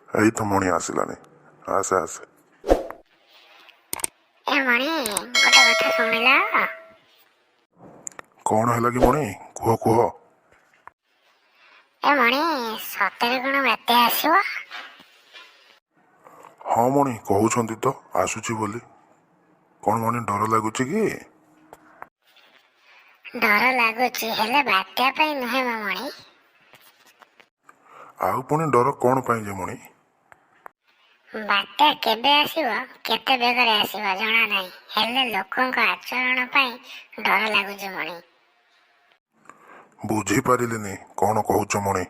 ଏଇ ତ ମଣି ଆସିଲାଣି, ଆସେ ଆସେ। ଏ ମଣି, ଗୋଟେ କଥା ଶୁଣିଲ? କ'ଣ ହେଲା କି ମଣି? କୁହ କୁହ। ଏ ମଣି, ସତରେ କ'ଣ ବାତ୍ୟା ଆସିବ? ହଁ ମଣି, କହୁଛନ୍ତି ତ ଆସୁଛି ବୋଲି। କ'ଣ ମଣି, ଡର ଲାଗୁଛି କି? ଡର ଲାଗୁଛି, ହେଲେ ବାତ୍ୟା ପାଇଁ ନୁହେଁ ମୋ ମଣି। ଆଉ ପୁଣି ଡର କ'ଣ ପାଇଁ ଯେ ମଣି? ବାତ୍ୟା କେବେ ଆସିବ, କେତେ ବେଗରେ ଆସିବ ଜଣା ନାହିଁ, ହେଲେ ଲୋକଙ୍କ ଆଚରଣ ପାଇଁ ଡର ଲାଗୁଛି ମଣି। ବୁଝିପାରିଲିନି, କ'ଣ କହୁଛ ମଣି?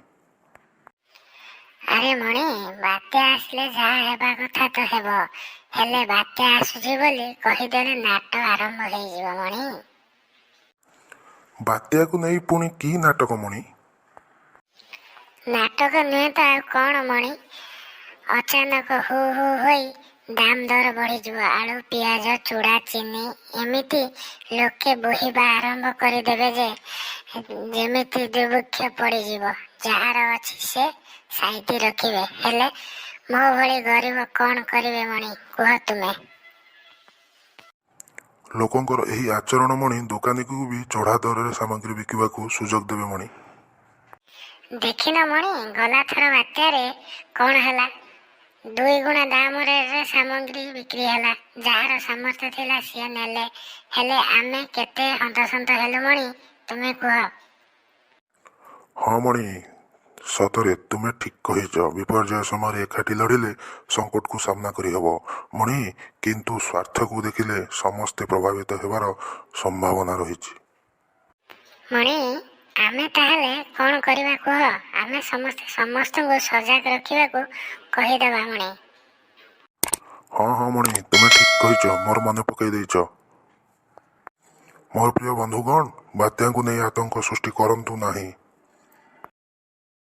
ଆରେ ମଣି, ବାତ୍ୟା ଆସିଲେ ଯାହା ହେବା କଥା ତ ହେବ, ହେଲେ ବାତ୍ୟା ଆସୁଛି ବୋଲି କହିଦେଲେ ନାଟ ଆରମ୍ଭ ହେଇଯିବ ମଣି। ବାତ୍ୟାକୁ ନେଇ ପୁଣି କି ନାଟକ ମଣି? ନାଟକ ନୁହେଁ ତ ଆଉ କ'ଣ ମଣି? ଅଚାନକ ହୁ ହୁ ହୋଇ ଦାମ ଦର ବଢ଼ିଯିବ। ଆଳୁ, ପିଆଜ, ଚୁଡ଼ା, ଚିନି, ଏମିତି ଲୋକେ ବୋହିବା ଆରମ୍ଭ କରିଦେବେ ଯେ ଯେମିତି ଦୁର୍ଭିକ୍ଷ ପଡ଼ିଯିବ। ଯାହାର ଅଛି ସେ ସାଇତି ରଖିବେ, ହେଲେ ମୋ ଭଳି ଗରିବ କ'ଣ କରିବେ ମଣି, କୁହ ତୁମେ? ଲୋକଙ୍କର ଏହି ଆଚରଣ ମଣି, ଦୋକାନୀକୁ ବି ଚଢ଼ା ଦରରେ ସାମଗ୍ରୀ ବିକିବାକୁ ସୁଯୋଗ ଦେବେ ମଣି। ଦେଖିନ ମଣି, ଗଲାଥର ବାତ୍ୟାରେ କ'ଣ ହେଲା? ଦୁଇ ଗୁଣା ଦାମରେ ସାମଗ୍ରୀ ବିକ୍ରି ହେଲା। ଯାହାର ସାମର୍ଥ୍ୟ ଥିଲା ସିଏ ନେଲେ, ହେଲେ ଆମେ କେତେ ହନ୍ତସନ୍ତ ହେଲୁ ମଣି, ତୁମେ କୁହ। ହଁ ମଣି, ସତରେ ତୁମେ ଠିକ୍ କହିଛ। ବିପର୍ଯ୍ୟୟ ସମୟରେ ଏକାଠି ଲଢ଼ିଲେ ସଙ୍କଟକୁ ସାମ୍ନା କରିହେବ ମଣି, କିନ୍ତୁ ସ୍ୱାର୍ଥକୁ ଦେଖିଲେ ସମସ୍ତେ ପ୍ରଭାବିତ ହେବାର ସମ୍ଭାବନା ରହିଛି। ମଣି, ଆମେ ତାହେଲେ କ'ଣ କରିବା କୁହ? ଆମେ ସମସ୍ତେ ସମସ୍ତଙ୍କୁ ସଜାଗ ରଖିବାକୁ କହିଦେବା ମଣି। ହଁ ହଁ ମଣି, ତୁମେ ଠିକ୍ କହିଛ, ମୋର ମନେ ପକାଇ ଦେଇଛ। ମୋର ପ୍ରିୟ ବନ୍ଧୁଗଣ, ବାତ୍ୟାକୁ ନେଇ ଆତଙ୍କ ସୃଷ୍ଟି କରନ୍ତୁ ନାହିଁ।